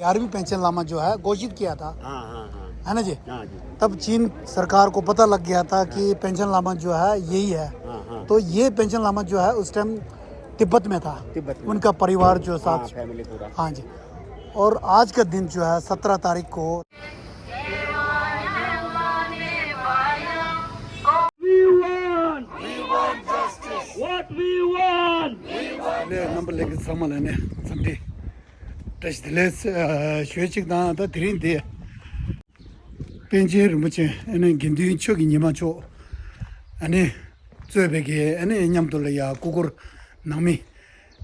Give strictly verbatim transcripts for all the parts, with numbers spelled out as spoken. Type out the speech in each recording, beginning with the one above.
ग्यारहवीं पेंशन लामा जो है घोषित किया था, हाँ, हाँ, हाँ। है ना जी? हाँ जी। तब चीन सरकार को पता लग गया था कि पेंशन लामा जो है यही है। हाँ, हाँ। तो ये पेंशन लामा जो है उस टाइम तिब्बत में था। तिब्बत में। उनका परिवार जो साथ। हाँ, फैमिली पूरा। हाँ जी। और आज का दिन जो है सत्रह तारीख को We want! We want justice! What we want! ལས་རྣམ་པ་ལས་ཀྱི་ཚང་མ་ལ་ནས་འཚམས་འདྲི་བཀྲ་ཤིས་བདེ་ལེགས་ཞུ་ཅིག་དང་། ད་དེ་རིང་འདི་པཎ་ཆེན་རིན་པོ་ཆེ་ཨ་ནི་དགེ་འདུན་ཆོས་ཀྱི་ཉི་མ་མཆོག་ཨ་ནི་གཙོས་པའི་གི་ཨ་ནི་མཉམ་དུ་ལ་ཡ་སྐུ་འཁོར་ནང་མི་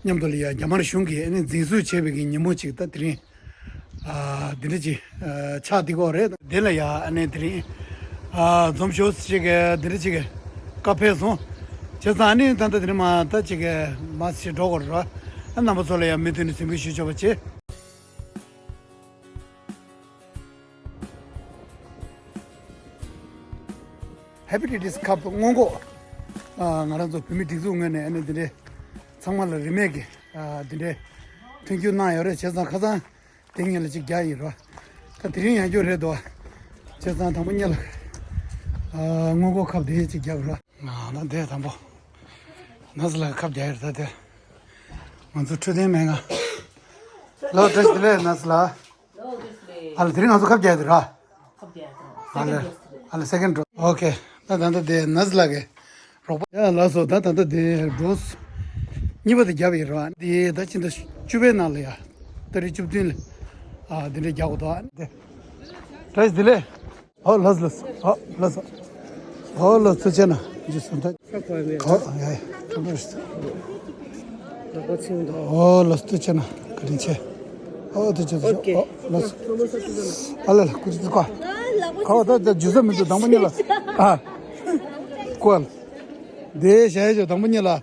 མཉམ་དུ་ལ་ཡ་རྒྱ་དམར་གཞུང་གིས་ཨ་ནི་འཛིན་བཟུང་བྱས་པའི་གི་ཉིན་མོ་ཅིག་ད་དེ་རིང་ཨ་འདི་འདྲ་ཅིག་ཨ་ཆགས་བསྡད་ཀྱི་ཡོད་རེད། འདི་ལ་ཡ་ཨ་ནི་དེ་རིང་ཨ་འཛོམས་ཤོག་ཅིག་འདི་འདྲ་ཅིག་བཀའ་ཕེབས་སོང་། བྱས་ཙང་ཨ་ནི་ད་ལྟ་དེ་རིང་མ་ད་ཅིག་མ་ཞིག་འགྲོ་དགོས་རེད། ཨ་རྣམ་པ་ཚོ་ལ་ཡ་མུ་མཐུད་ནས་གཟིགས་འབུལ་ཞུ་ཆོག་པ་བྱེད། ཧེ་པ་ཊའི་ཊི་སི་ཁབ་སྔོན་འགོག་ཨ་ང་རང་ཚོ་བོད་མི་སྒྲིག་འཛུགས་ངོས་ནས་ཨ་ནི་འདི་འདྲའི་ཚང་མ་ལ་རིན་མེད་ཀྱི་ཨ་འདི་འདྲའི་མཐུན་འགྱུར་གནང་ཡོད་རེད། བྱས་ཙང་ཁ་སང་དེ་ངེད་ལ་ཅིག་རྒྱག་ཡིན་རོ། ད་དེ་རིང་ཡང་རྒྱུ་རེད་དོ། བྱས་ཙང་དང་པོ་ཉིད་ལ་ཨ་སྔོན་འགོག་ཁབ་དེ་ཅིག་རྒྱག་རོ། ང་ད་དེ་དང་པོ་ནས་ལ་ཁབ་རྒྱག་ཡོད། ད་དེ་ང་ཚོ་འཕྲོད་བསྟེན་མེད་ང་། ལོ་བཀྲ་ཤིས་བདེ་ལེགས་ནས་ལ། ཨ་ལ་དེ་རིང་ང་ཚོ་ཁབ་རྒྱག་ཡོད་ར། ཨ་ལ་ཨ་ལ་སེ་ཀེན་ཌི་ཌོ་སི། ཨོ་ཁེ། ད་ད་ལྟ་དེ་ནས་ལ་གི་རོགས་པ་ཡ་ལགས་སོ། ད་ད་ལྟ་དེ་ཌོ་སི་གཉིས་པ་དེ་བརྒྱབ་ཡིན་ར། དེ་ད་ཕྱི་ཟླ་བཅུ་པའི་ནང་ལ་ཡ་ཏ་རིག་བཅུ་བདུན་ལ་ཨ་དེ་འདྲ་རྒྱག་དགོས་འདུག་ཨ། དེ་བཀྲ་ཤིས་བདེ་ལེགས། ཨོ་ལགས་ལགས། ཨོ་ལགས་སོ། ཨོ་ལགས་ཐུགས་རྗེ་གནང་། ཇི་སོང་ད། ཨོ་ཡ་ཡ། ཨོ་ལགས་ཐུགས་རྗེ་གནང་། བཀའ་དྲིན་ཆེ། ཨོ་ཐུགས་རྗེ་ཆེ། ཨོ་ལགས་སོ། ཨ་ལ་ལ་ཀུ་ཅི་ཀ་ཁ་བ་ད་ད་ཇུ་ས་མི་འདུག་དང་པོ་ཉིད་ལ། ཨ་ཀོ་ལ། དེ་བྱ་ཡ་ཇོ་དང་པོ་ཉིད་ལ། ཨ།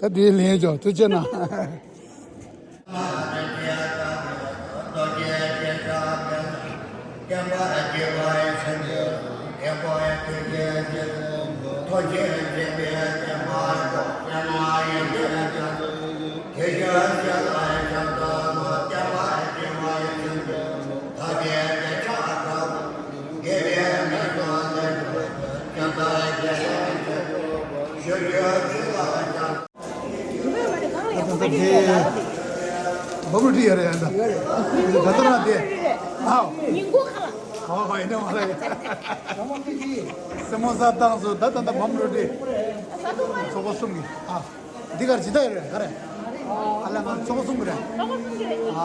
ད་དེའི་ལན་ཅོ་ཐུགས་རྗེ་གནང་། ད་ད་ད་དེ་བམ་རུ་ཏི་ཡ་རེད་ཡ་ད། ད་ད་ན་དེ། ཨའོ། ཉིན་གུང་ཁ་ལ། ཨོ་ཧོ་ཡིན་ནོ་ཧ་ལ་ཡ། སེ་མོ་ས་བཏང་སོ། ད་ད་ད་བམ་རུ་ཏི། ཚོགས་པ་གསུམ་གྱི་ཨ། འདི་གར་ཇི་ལྟར་ཡོད་རེད་ག་རེ། ཨ་ལ་ང་ཚོགས་པ་གསུམ་གྱི་རེད། ཨ་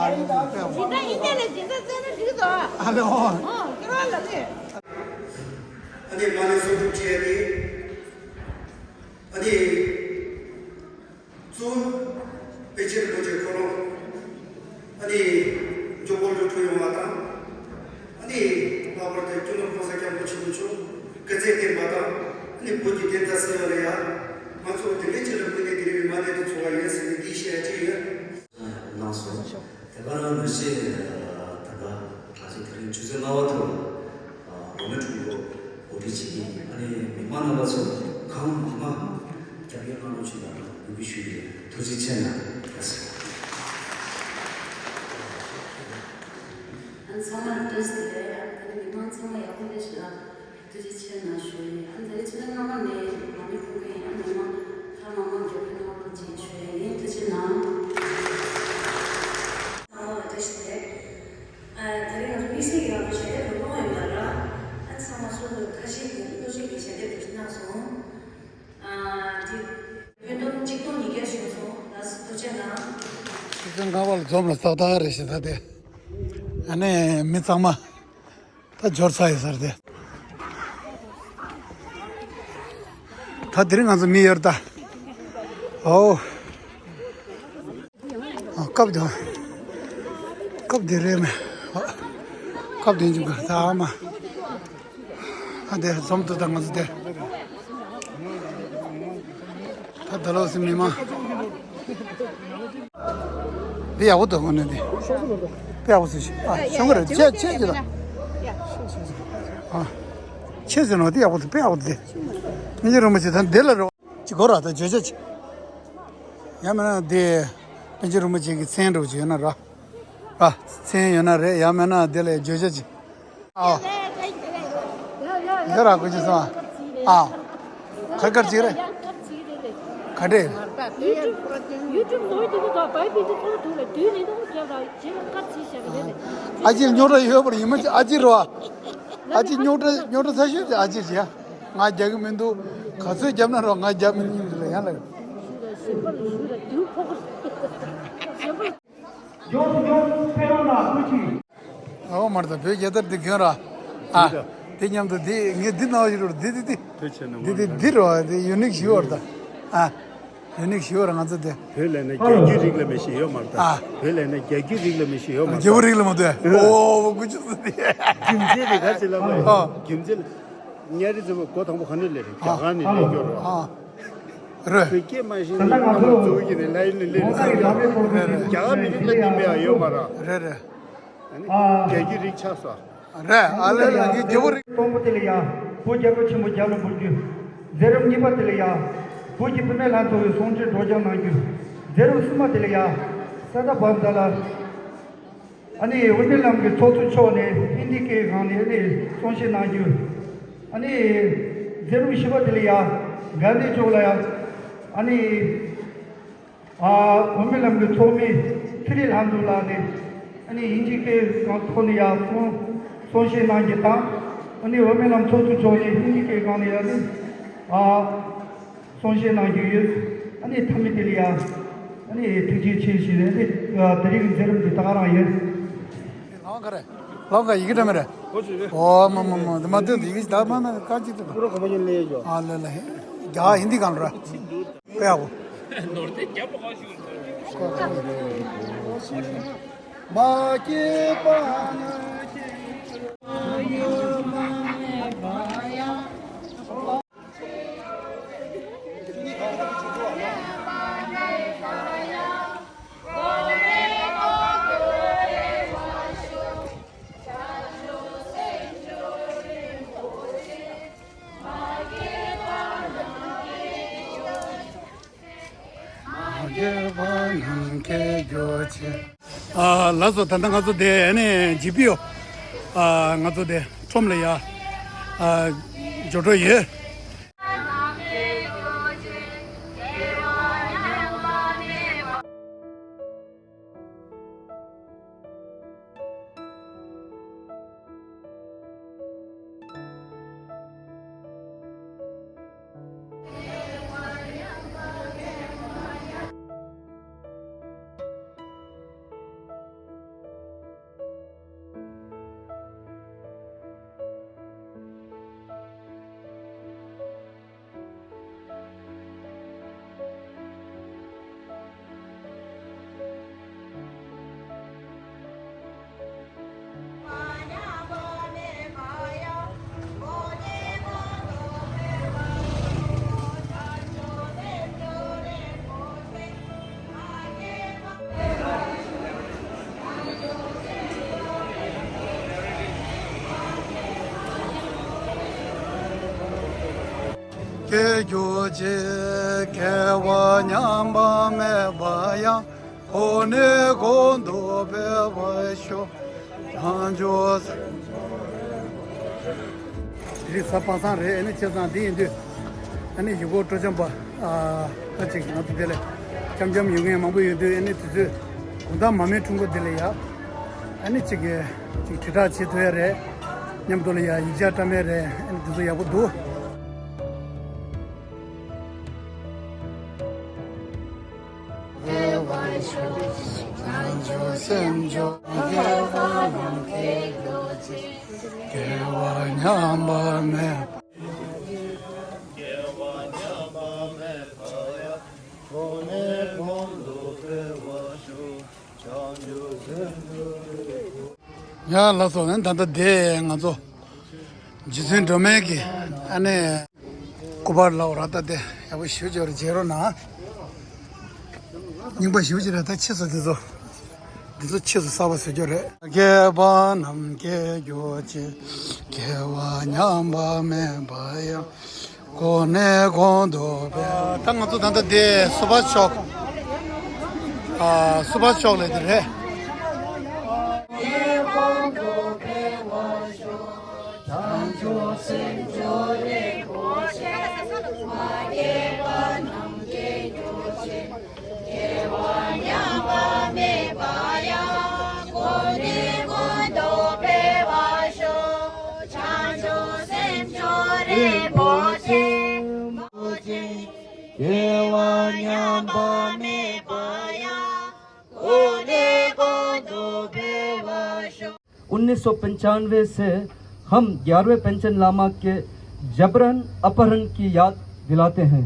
ལ་ང་ཚོགས་པ་གསུམ་གྱི་རེད། ཨ་ལ་ཨོ། ཨ་ནི་མ་ཎི་ཚོགས་དྲུག་བྲིས་ཡ་དེ། ཨ་ནི། གཙོ་བོ་པཎ་ཆེན་རིན་པོ་ཆེ་ཁོ་རང་ཨ་ནི་མགྱོགས་པོ་འགྲོ་ཐུབ་ཡོང་བ་དང་། ཨ་ནི་ལྷག་པར་དུ་སྤྱི་ནོར་༸གོང་ས་༸སྐྱབས་མགོན་ཆེན་པོ་མཆོག་སྐུ་ཚེ་བརྟན་པ་དང་། ཨ་ནི་བོད་ཀྱི་བདེན་མཐའ་གསལ་བ་ལ་ཡ་ང་ཚོ་དེ་འདྲའི་ཆེད་དུ་ཕུལ་ནས་དེ་རིང་མ་ཎི་དེ་ཚོགས་པ་ཡིན་ཟེར་ནས་འདི་བཤད་ཡ་ཅིག་ཡོད། གནང་སོང་། དེ་ག་ནང་མི་ཤེས་ད་ལྟ་ང་ཚོ་དེ་རིང་ཆུ་ཚོད་ལྔ་པ་ཐོག་ལ་འོ་མའི་འཁྲུག་པ་གོ་སྒྲིག་བྱེད་ཀྱི་ཡིན། ཨ་ནི་མི་མང་རྣམ་པ་ཚོ་གང་མང་མང་རྒྱབ་སྐྱོར་གནང་རོགས་བྱེད་པ་འབོད་སྐུལ་ཞུ་ཡི་ཡོད། ཐུགས་རྗེ་ཆེ་གནང་། ཨ་ནི་ཚང་མ་ལ་བཀྲ་ཤིས་བདེ་ལེགས། ཨ་ནི་མི་མང་ཚང་མ་ཡག་པོ་བསྡད་ཤག་ཐུགས་རྗེ་ཆེ་གནང་ཞུ་ཡིན། ཨ་ནི་ད་རེས་ཆུ་ཚོད་ལྔ་པ་ནས་མ་ཎི་ཕུལ་གི་ཡིན། ཨ་ནི་མི་མང་ཐེངས་མང་མང་མགྱོགས་པོ་གནང་རོགས་བྱེད་ཞུ་ཡིན། ཐུགས་རྗེ་གནང་། ཚང་མ་ལ་བཀྲ་ཤིས་བདེ་ལེགས། ཨ་ད་རེས་ང་ཚོ་དམིགས་བསལ་གྱི་ང་ཚོ་ཞལ་འདེབས་རུ་གཏོང་ཡོད་མ་རེད། ཨ་ཚང་མ་སོ་སོ་ཁ་ཞེ་གི་བློ་ཞེ་གི་ཞལ་འདེབས་རུ་གནང་སོང་། ཨ་དེ་བོད་དོན་གཅིག་སྟོང་ཉིས་བརྒྱ་ཞུ་སོང་། ལགས་སོ། ཐུགས་རྗེ་གནང་། ཆུ་ཚོད་ལྔ་པ་ལ་འཛོམས་ལ་ཏག་ཏག་རེད་ཤག་ད་དེ་ཨ་ནི་མི་ཚང་མ་ད་འབྱོར་ཚར་ཡོད་ས་རེད་དེ། ད་དེ་རིང་ང་ཚོ་མི་ཡོད་རེད་ད། ཨོ། ཨ་སྐབས་དེ། སྐབས་དེ་རེད་མེད། ཨ། སྐབས་དེ་འཇུག་ག་ད་ཨ་མ། ཨ་དེ་འཛོམས་འདུག་ད་ང་ཚོ་དེ། ད་ད་ལོ་སི་མི་མང་། དེ་ཡག་པོ་འདུག་དངོས་གནས་དེ། དཔེ་ཡག་པོ་ཟེར་ཞིག་ཨ་ཤོང་གི་རེད། ཆེ་ཆེ་གི་ད། ཨ། ཆེ་ཟེར་ནོ་དེ་ཡག་པོ་འདུག་དཔེ་ཡག་པོ་འདུག་དེ། སྙིང་རྗེ་རིན་པོ་ཆེ་ད་འདི་ལ་རོ། ཅི་གོ་ར་ད་བརྗོད་བྱ་ཅི། ཡང་མིན་ན་དེ། པཎ་ཆེན་རིན་པོ་ཆེ་གི་མཚན་འདྲ་བོ་ཅིག་ཡོད་ན་ར། ར། མཚན་ཡོད་ན་རེད། ཡང་མེད་ན་དེ་ལ་བརྗོད་བྱ་ཅིག་ཨ། ཡ་ར་གོ་ཅི་སོང་། ཨ། ཁ་དཀར་ཅིག་རེད། ག་འདྲས། ཨ་ཅེ་རྙོག་དྲ་ཡོད་པར་ཡིན་མ་ཅི་ཨ་ཅེ་རེད་བ། ཨ་ཅེ་རྙོག་དྲ་རྙོག་དྲ་ཚ་ཤོས་ཅིག་ཨ་ཅེ་རེད་ཡ། ང་རྒྱག་གི་མི་འདུག་ག་ཚོད་རྒྱབ་ན་རོགས་ང་རྒྱག་མི་ཉན་ཟེར་ལ་ཡང་ལ། ཡོངས་སུ་སྐྱོང་ཕེབས་རོགས་གནང་། ཐུགས་རྗེ་ཆེ། ཨོ་མར་ད་བོད་རྒྱལ་དར་འདི་གྱོན་ར། ཨ། དེ་མཉམ་དུ་འདི་ངས་འདི་ནང་བཞིན་རོ་འདི་འདི་འདི། བོད་ཆེ་ནང་འདི་འདི་འདི་རོ་འདི་ཡུ་ནིག་ཞུ་བར་ད། ཨ། ཡུ་ནིག་ཞུ་བར་ང་ཚོ་དེ། བོད་ལས་ན་རྒྱལ་རྒྱུད་རིགས་ལ་མི་ཤེས་ཡོད་མར་ད། ཨ། བོད་ལས་ན་རྒྱལ་རྒྱུད་རིགས་ལ་མི་ཤེས་ཡོད་མར་ད། རྒྱལ་པོ་རིགས་ལ་མ་དོ། ཨོ་ཀུ་ཅུ་ཚོ་དེ། རྒྱུ་མཚན་དེ་ག་ཚེ་ལ་མ་ཨ། རྒྱུ་མཚན། ཉ་རི་ཚོ་གོ་དང་པོ་ག་ནས་ལས་རྒྱ་གར་ནས་ལས་སྐྱོར་རོ། ཨ། རེད། བོད་སྐད་མ་ཤེས་ནས་ཁ་ལ་གཙོ་བོ་གྱི་ནས་ལ་ཡིན་ནས་ལས་རེད་རེད། རྒྱ་གར་མི་རིགས་ལ་ཉིན་མེད་ཡ་ཡོད་མ་ར། རེད་རེད། ཨ་ནི་རྒྱལ་རྒྱུད་རིགས་ཆགས་སོ། རེད། ཨ་ལས་ལ་ངའི་རྒྱལ་པོ་རིགས། དང་པོ་དེ་ལ་ཡ། བོད་རྒྱལ་ཁབ་ཆེན་པོ་རྒྱལ་ལ་འབུལ་རྒྱུ། མཛད་རིམ་གཉིས་པ་དེ་ལ་ཡ། བོད་ཀྱི་བུད་མེད་ལྷན་ཚོགས་ཀྱི་གསུང་ཆོས་སྒྲོག་སྦྱང་གནང་རྒྱུ། མཛད་རིམ་གསུམ་པ་དེ་ལ་ཡ། ས་ད་བམ་ད་ལ། ཨ་ནི་འོད་མི་ལམ་གྱི་ཚོགས་གཙོ་མཆོག་ནས་ཧིན་དི་སྐད་སྒང་ནས་ཨ་ནི་གསུང་བཤད་གནང་རྒྱུ། ཨ་ནི་མཛད་རིམ་བཞི་པ་དེ་ལ་ཡ། དགའ་ལྡན་མཆོག་ལ་ཡ། ཨ་ནི། ཨ། འོད་མི་ལམ་གྱི་ཚོགས་མི་ཚེ་རིང་ལྷ་མཛོད་ལགས་ནས་ཨ་ནི་དབྱིན་ཇིའི་སྐད་སྒང་ཐོག་ནས་ཡང་གསུང་གསུང་བཤད་གནང་རྒྱུ་དང་། ཨ་ནི་འོད་མི་ལམ་ཚོགས་གཙོ་མཆོག་ནས་ཧིན་དི་སྐད་སྒང་ནས་ཡང་ནི་ཨ་གསུང་བཤད་གནང་རྒྱུ་ཡོད། ཨ་ནི་མཐའ་མའི་དེ་ལ་ཡང་ཨ་ནི་ཐུགས་རྗེ་ཆེ་ཞུས་ནས་ཨ་ནི་དེ་རིང་གི་མཛད་རིམ་འདི་ད་ག་རང་ཡིན། ལོང་ག་རེ། ལོང་ག་ཡི་གེ་འདྲ་མི་རེད། ཨོ་མ་མ་མ་དེ་མ་དེ་ཡི་གེ་ད་མ་ན་ག་ཅིག་དེ། ཨ་ལེ་ལེ། རྒྱ་ཧིན་དི་གང་ར། དཔེ་ཡག་པོ། མ་སྐྱེས་པ་ན་སྐྱེས། ཨ་ལགས་སོ། ད་ལྟ་ང་ཚོ་དེ་ཨ་ནི་ཇི་པི་ཡོ། ཨ་ང་ཚོ་དེ་ཁྲོམ་ལ་ཡ། ཨ་འབྱོར་འགྲོ་ཡོད། སྐྱེ་རྒྱུ་ཅིག་སྐྱེ་བ་ཉམས་པ་མེད་པ་ཡང་། གོང་ནས་གོང་དུ་འཕེལ་བར་ཤོག་བྱང་ཆུབ་སེམས་མཆོག་དེ་རིང་གཟའ་པ་སངས་རེད། ཨ་ནི་བྱས་ཙང་འདི་ཡིན་དུས་ཨ་ནི་ཡུལ་སྐོར་སྤྲོ་འཆམ་པ་ཨ་ཅིག་ང་ཚོ་དེ་ལ་འཆམ་འཆམ་ཡོང་མཁན་མང་པོ་ཡོད་དུས་ཨ་ནི་དུས་ཚོད་དགོང་དག་མ་མའི་ཕྲུ་གུ་དེ་ལ་ཡ་ཨ་ནི་ཅིག་གི་ཅིག་དྲིལ་བསྒྲགས་བྱེད་ཐུབ་ཡ་རེད། མཉམ་དུ་ལ་ཡ་ཡིག་ཆ་བཀྲམ་ཡ་རེད། ཨ་ནི་དེ་ཚོ་ཡག་པོ་འདུག་ཡ་ལགས་སོ། ཨ་ནི་ད་ལྟ་དེ་ང་ཚོ་རྗེ་བཙུན་སྒྲོལ་མའི་གི་ཨ་ནི་སྐུ་པར་ལ་འོ་ར་ད་དེ་ཡག་པོ་ཞེ་པོ་ཅིག་རེད། མཇལ་རོགས་གནང་། རྙིང་པ་ཞེ་པོ་ཅིག་རེད། ད་ཕྱིས་སུ་འདི་ཚོ་འདི་ཚོ་ཕྱིས་སུ་གསར་པ་བཟོ་རྒྱུ་རེད། སྐྱེས་པ་རྣམས་སྐྱེ་རྒྱུ་ཅིག་སྐྱེ་བ་ཉམས་པ་མེད་པ་ཡང་། གོང་ནས་གོང་དུ་འཕེལ། ད་ང་ཚོ་ད་ལྟ་དེ་སུ་བྷ་ཤི་ཆོག་ཨ། སུ་བྷ་ཤ་མཆོག་ལ་དེ་རེད། उन्नीस सौ पंचानवे से हम ग्यारहवें पंचन लामा के जबरन अपहरण की याद दिलाते हैं।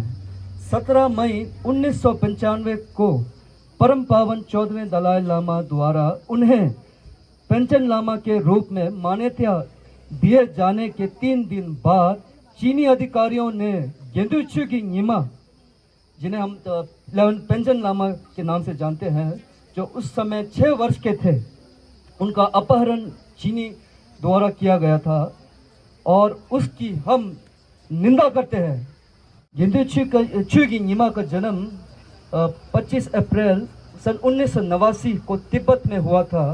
सत्रह मई उन्नीस सौ पंचानवे को परम पावन चौदहवें दलाई लामा द्वारा उन्हें पंचन लामा के रूप में मान्यता दिए जाने के तीन दिन बाद चीनी अधिकारियों ने गेंदुचू की निमा, जिन्हें हम इलेवन पंचन लामा के नाम से जानते हैं, जो उस समय छह वर्ष के थे, उनका अपहरण चीनी द्वारा किया गया था और उसकी हम निंदा करते हैं। गेंदुचू का, चू की निमा का जन्म, अ, पच्चीस अप्रैल सन उन्नीस सौ नवासी को तिब्बत में हुआ था।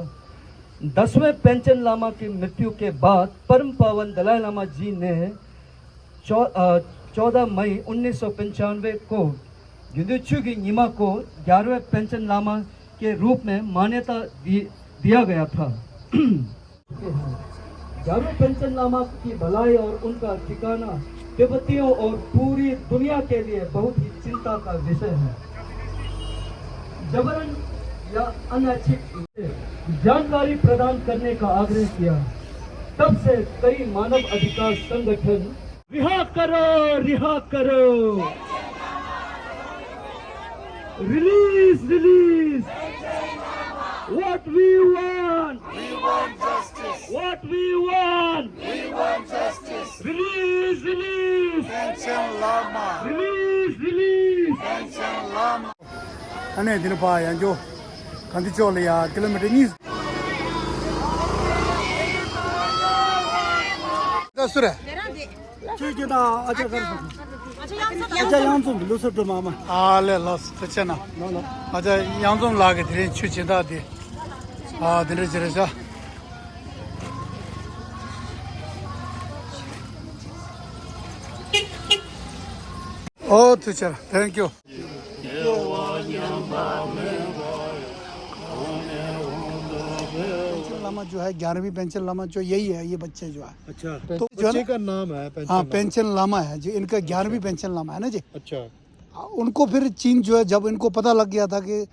दसवें पंचन लामा की मृत्यु के बाद परम पावन दलाई लामा जी ने चौ-, अ, चौदह मई उन्नीस सौ पंचानवे को गेंदुचू की निमा को ग्यारहवें पंचन लामा के रूप में मान्यता दि-, दिया गया था। ग्यारहवें पंचन लामा की भलाई और उनका ठिकाना तिब्बतियों और पूरी दुनिया के लिए बहुत ही चिंता का विषय है। जबरन या अनैच्छिक जानकारी प्रदान करने का आग्रह किया। तब से कई मानव अधिकार संगठन रिहा करो, रिहा करो। Release, release. What we want? We want justice. What we want? We want justice. Release, release. Panchen Lama. Release, release. Panchen Lama. ཨ་ནེ་འདི་ནས་ཕར་ཡང་འགྱོ། གྷན་དྷི་ཅོག་ལ་ཡ་ཀི་ལོ་མི་ཊར་གཉིས། ད་སུ་རེད། ཁྱེད་ཀྱི་ད་ཨ་ཅག་གར་སོང་། ཨ་ཅག་གཡང་འཛོམས་ལུགས་སྲོལ་སྒྲོལ་མ་མ། ཨ་ལེ་ལགས་སོ། ཐུགས་རྗེ་གནང་། ལོ་ལོ། ཨ་ཅག་གཡང་འཛོམས་ལགས་ཀྱིས་དེ་རིང་ཆུ་སྦྱིན་བདག་དེ། ཨ་དེ་འདྲ་ཅིག་རེད་ཤག་ཨོ་ཐུགས་རྗེ་ཆེ། Thank you. पंचन लामा जो है, ग्यारहवीं पंचन लामा जो यही है, ये बच्चे जो है। अच्छा, तो जो है बच्चे ना, का नाम है पंचन हाँ, लामा। पंचन लामा है जी, इनका ग्यारहवीं अच्छा। पंचन लामा है ना जी। अच्छा। हाँ, उनको फिर चीन जो है, जब इनको पता लग गया था कि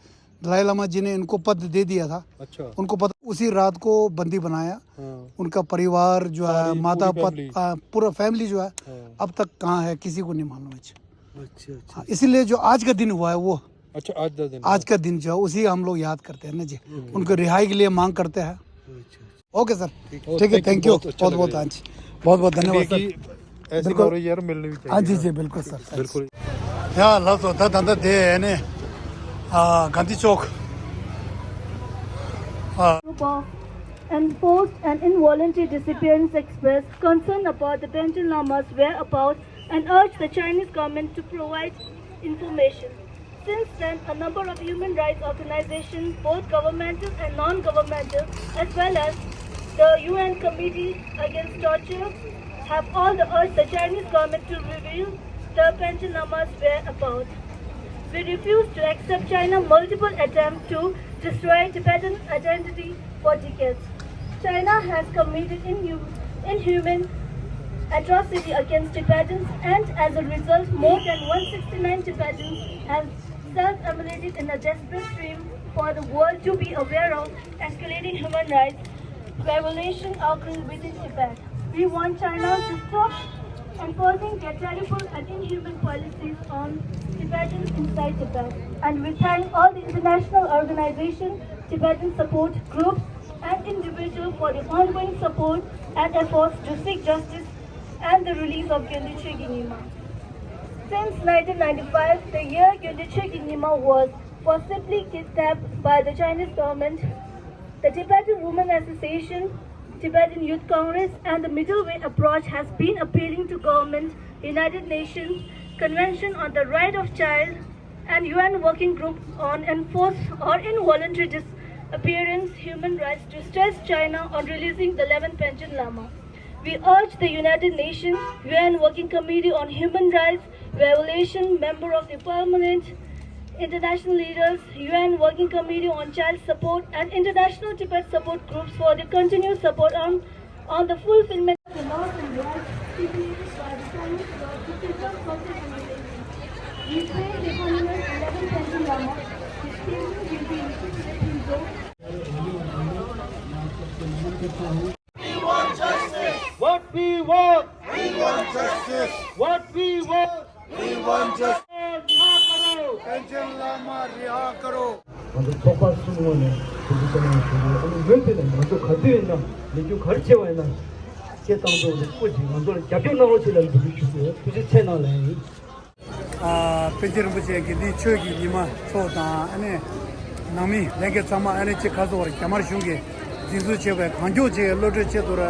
दलाई लामा जी ने इनको पद दे दिया था, अच्छा। उनको पता, उसी रात को बंदी बनाया। हाँ। उनका परिवार जो है, सारी माता पूरी पत-, family। आ, पूरा फैमिली जो है, हाँ। अब तक कहाँ है, किसी को नहीं मालूम है। अच्छा, अच्छा। हाँ, इसीलिए जो आज का दिन हुआ है, वो अच्छा, आज का दिन। आज का दिन जो है, उसी हम लोग याद करते हैं ना जी। हम्म। उनको रिहाई के लिए मांग करते हैं। अच्छा, अच्छा। Okay sir. ठीक। ठीक है, ओके, थैंक यू। बहुत अच्छा बहुत लगा बहुत यार। हाँ जी। बहुत बहुत धन्यवाद सर। ऐसी बिल्कुल। गौरव यार मिलनी भी चाहिए हाँ जी, ना। जी, बिल्कुल सर। बिल्कुल। ཡ་ལགས་སོ། ད་ད་ལྟ་དེ་ཨ་ནི་ཨ་གྷན་དྷི་ཅོག་ཨ། Group of enforced and involuntary disappearance expressed concern about the Panchen Lama's whereabouts and urged the Chinese government to provide information. Since then, a number of human rights organizations, both governmental and non-governmental, as well as the U N Committee Against Torture, have all urged the Chinese government to reveal the Panchen Lama's whereabouts. We refuse to accept China's multiple attempts to destroy Tibetan identity for decades. China has committed inhu-, inhuman atrocity against Tibetans, and as a result, more than one sixty-nine Tibetans have self-immolated in a desperate scream for the world to be aware of escalating human rights violation occurring within Tibet. We want China to stop enforcing their terrible and inhuman policies on Tibetans inside Tibet. And we thank all the international organizations, Tibetan support groups, and individuals for the ongoing support and efforts to seek justice and the release of Gyöngyul Chökyi Nyima. Since nineteen ninety-five, the year Gyöngyul Chökyi Nyima was forcibly kidnapped by the Chinese government, the Tibetan Women Association, Tibetan Youth Congress, and the Middle Way Approach has been appealing to government, United Nations Convention on the Right of Child, and U N Working Group on Enforced or Involuntary Disappearance Human Rights to stress China on releasing the eleventh Panchen Lama. We urge the United Nations U N Working Committee on Human Rights violation member of the Permanent International Leaders U N Working Committee on Child Support and International Tibet Support Groups for the continued support on, on the fulfillment of the laws and rights stipulated by the Chinese law to preserve culture and religion. We pray the Honorable eleventh Panchen Lama, his pilgrim will be repeated in Rome. What we want, We want justice. What we want, We want justice. रिहा करो। Panchen Lama रिहा करो। ང་ཚོ་ཚོགས་པ་གསུམ་ངོས་ནས་ཐུགས་རྗེ་ཆེ་གནང་ཞུ་རྒྱུ་ཡོད། ཨ་ནི་འོན་ཏེ་ནས་ང་ཚོ་ག་དུས་ཡིན་ན་ལས་འགུལ་ག་རེ་བྱས་པ་ཡིན་ན་སྤྱིར་བཏང་ཚོགས་སུ་སྤོ་ཅིག་ང་ཚོར་རྒྱབ་སྐྱོར་གནང་རོགས་ཞེས་ལ་འབོད་སྐུལ་ཞུ་གི་ཡོད། ཐུགས་རྗེ་ཆེ་གནང་ལན་ཡིན། ཨ། པཎ་ཆེན་རིན་པོ་ཆེ་དགེ་འདུན་ཆོས་ཀྱི་ཉི་མ་མཆོག་དང་ཨ་ནི་ནང་མི་ལྷན་རྒྱས་ཚང་མ་ཨ་ནི་ཅིག་ཁ་སོ་བར་རྒྱ་དམར་གཞུང་གིས་འཛིན་བཟུང་བྱས་པའི་གང་མགྱོགས་ཅིག་གློད་གྲོལ་ཆེད་དུ་ར་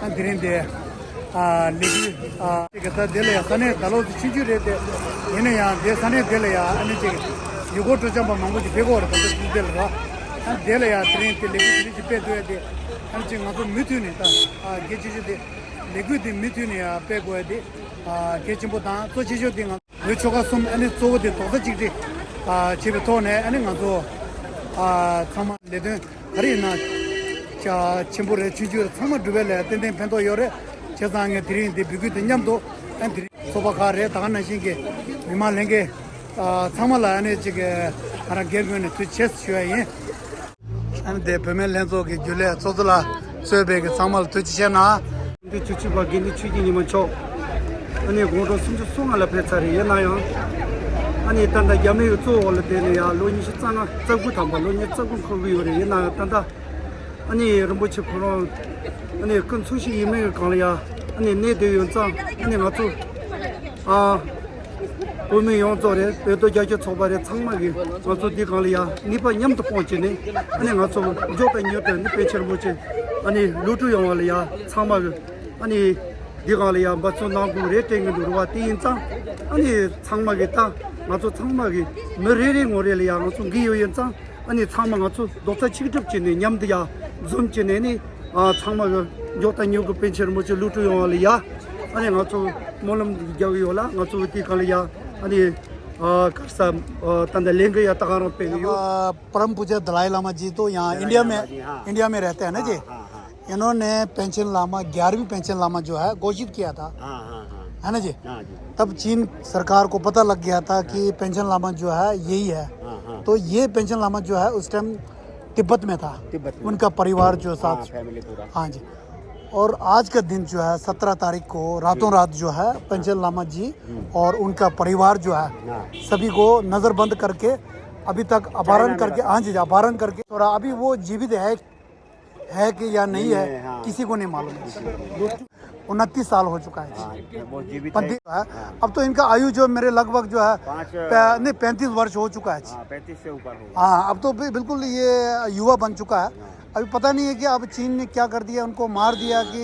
ཨ་དེ་རིང་འདི་ཨ་ལས་འགུལ་ཨ་ཅིག་ད་དེ་ལ་ཡང་ས་གནས་ད་ལོ་ཆུང་ཆུང་རེད་དེ། ཡིན་ན་ཡང་དེ་ས་གནས་དེ་ལ་ཡང་ཨ་ནི་ཅིག་ཡུལ་སྐོར་སྤྲོ་འཆམ་པ་མང་པོ་ཅིག་ཕེབས་ཀྱི་ཡོད་རེད། ད་ལྟ་དུས་དེ་ལ་ར་ཨ་དེ་ལ་ཡང་དེ་རིང་དེ་ལས་འགུལ་དེ་རིང་ཅིག་སྤེལ་ཐུབ་ཡ་དེ་ཨ་ནི་ཅིག་ང་ཚོ་མུ་མཐུད་ནས་ད་ཨ་གལ་ཆེ་ཤོས་དེ་ལས་འགུལ་དེ་མུ་མཐུད་ནས་ཡང་སྤེལ་དགོས་ཡ་དེ་ཨ་གལ་ཆེན་པོ་དང་གཙོ་ཆེ་ཤོས་དེ་ང་། བོད་ཆོལ་ཁ་གསུམ་ཨ་ནི་གཙོ་བོ་དེ་རྡོག་རྩ་གཅིག་སྒྲིལ་ཨ་བྱེད་པའི་ཐོག་ནས་ཨ་ནི་ང་ཚོ་ཨ་ཚང་མ་ལས་དོན་ག་རེ་ཡིན་ན་ཆེན་པོ་རེད་ཆུང་ཆུང་རེད་ཚང་མ་སྒྲུབ་པ་ལ་ཏན་ཏན་ཕན་ཐོགས་ཡོད་རེད། བྱས་ཙང་ངས་དེ་རིང་འདི་འབོད་སྐུལ་དེ་མཉམ་དུ་ཨ་ནི་དེ་རིང་ཚོགས་པ་ཁག་རེད་ད་ག་ནང་བཞིན་གྱི་མི་མང་ལྷན་རྒྱས་ཨ་ཚང་མ་ལ་ཨ་ནི་ཅིག་ང་རང་སྒེར་ངོས་ནས་ཐུགས་རྗེ་ཆེ་ཞུ་ཡ་ཡིན། ཨ་ནི་དེ་བུད་མེད་ལྷན་ཚོགས་ཀྱི་རྒྱུན་ལས་ཚོགས་གཙོ་ལགས་གཙོས་པའི་གི་ཚང་མ་ལ་ཐུགས་རྗེ་ཆེ་གནང་། འདི་ཆུ་ཆུ་བ་དགེ་འདུན་ཆོས་ཀྱི་ཉི་མ་མཆོག་ཨ་ནི་དགུང་གྲངས་སུམ་ཅུ་སོ་ལྔ་ལ་ཕེབས་ཚར་རེད། ཡིན་ན་ཡང་ཨ་ནི་ད་ལྟ་རྒྱ་མི་གི་གཙོ་འོག་ལ་བསྡད་ནས་ཡང་ལོ་ཉི་ཤུ་རྩ་ལྔ་རྩ་དགུ་ཐམ་པ་ལོ་ཉི་ཤུ་རྩ་དགུ་འཁོར་གི་ཡོད་རེད། ཡིན་ན་ཡང་ད་ལྟ་ཨ་ནི་རིན་པོ་ཆེ་ཁོ་རང་ཨ་ནི་སྐུ་འཚོ་བཞུགས་ཡིན་མིན་གི་སྒང་ལ་ཡང་ཨ་ནི་གནས་སྡོད་ཡོད་ཙང་ཨ་ནི་ང་ཚོ་ཨ། བོད་མི་ཡོངས་རྫོགས་རེད། བོད་དོན་རྒྱབ་སྐྱོར་ཚོགས་པ་རེད། ཚང་མ་གིས་ང་ཚོ་འདི་སྒང་ལ་ཡ་ནུས་པ་མཉམ་དུ་སྤུངས་བྱས་ནས་ཨ་ནི་ང་ཚོ་མགྱོགས་དང་མྱུར་དུ་ནི་པཎ་ཆེན་རིན་པོ་ཆེ་ཨ་ནི་ལོ་དྲུག་ཡོང་བ་ལ་ཡ་ཚང་མ་གིས་ཨ་ནི་འདི་སྒང་ལ་ཡ་འབད་བརྩོན་གནང་དགོས་རེད་དྲན་གྱི་འདུག་རེད་བ། དེ་ཡིན་ཙང་ཨ་ནི་ཚང་མ་གིས་ད་ང་ཚོ་ཚང་མ་གིས་མི་རེ་རེ་ངོ་རེ་ལ་ཡ་ང་ཚོ་འགན་ཡོད་ཡིན་ཙང་། ཨ་ནི་ཚང་མ་ང་ཚོ་རྡོག་རྩ་གཅིག་སྒྲིལ་བྱས་ནས་མཉམ་དུ་ཡ་འཛོམས་བྱས་ནས་ནི་ཨ་ཚང་མ་གི་མགྱོགས་དང་མྱུར་གི་པཎ་ཆེན་རིན་པོ་ཆེ་ལོ་དྲུག་ཡོང་བ་ལ་ཡ་ཨ་ནི་ང་ཚོ་སྨོན་ལམ་རྒྱག་གི་ཡོད་ལ། ང་ཚོ་གི་དེ་གང་ལ་ཡ་ཨ་ནི་ཨ་ག་རེ་ཟེར་ཨ་ད་ལྟ་ལས་འགུལ་ཡ་ད་ག་རང་སྤེལ་གི་ཡོད། परम पूज्य दलाई लामा जी तो यहाँ इंडिया में इंडिया में रहते हैं ना जी। इन्होंने पेंशन लामा ग्यारहवीं पेंशन लामा जो है घोषित किया था। हाँ हाँ हाँ है ना जी? हाँ जी तब चीन सरकार को पता लग गया था कि पेंशन लामा जो है यही है। हाँ हाँ तो ये पेंशन लामा जो है उस टाइम तिब्बत में था। तिब्बत में। उनका परिवार जो हाँ साथ। फैमिली पूरा हाँ जी। और आज का दिन जो है सत्रह तारीख को रातों रात जो है पेंशन लामा जी और उनका परिवार जो है हाँ सभी को नजरबंद करके अभी तक अपहरण में करके। हाँ जी, अपहरण करके। और अभी वो जीवित है, है कि या नहीं नहीं है, है, हाँ। किसी को नहीं मालूम है। उनतीस साल हो चुका है जी। हाँ वो जीवित पति है। है। अब तो इनका आयु जो मेरे लगभग जो है पाँच पै- नहीं, पैंतीस वर्ष हो चुका है जी। हाँ पैंतीस से ऊपर होगा। हाँ, अब तो बि- बिल्कुल ये युवा बन चुका है। अभी पता नहीं है कि अब चीन ने क्या कर दिया, उनको मार दिया कि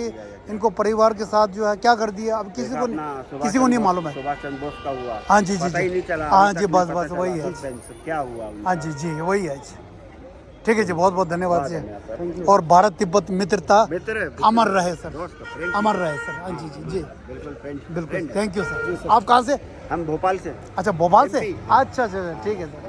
इनको परिवार के साथ जो है क्या कर दिया, अब किसी जैसा को अपना नहीं, सुभाष किसी को नहीं चंद्र मालूम बोस- है। सुभाष चंद्र बोस का हुआ। हाँ जी, जी, पता जी। ही नहीं चला, हाँ अभी जी, तक बस, नहीं बस, पता वही चला है। कुछ दिन से क्या हुआ उनका। हाँ जी, जी, वही है जी। ठीक है जी, बहुत बहुत धन्यवाद बहुत जी। धन्यवाद सर। और भारत तिब्बत मित्रता मित्र है, अमर रहे सर। दोस्त, friend। अमर रहे सर। हाँ जी, जी, जी। बिल्कुल फ्रेंड। बिल्कुल, थैंक यू सर। आप कहाँ से? हम भोपाल से। अच्छा, भोपाल से। एमपी। अच्छा, अच्छा, ठीक है सर।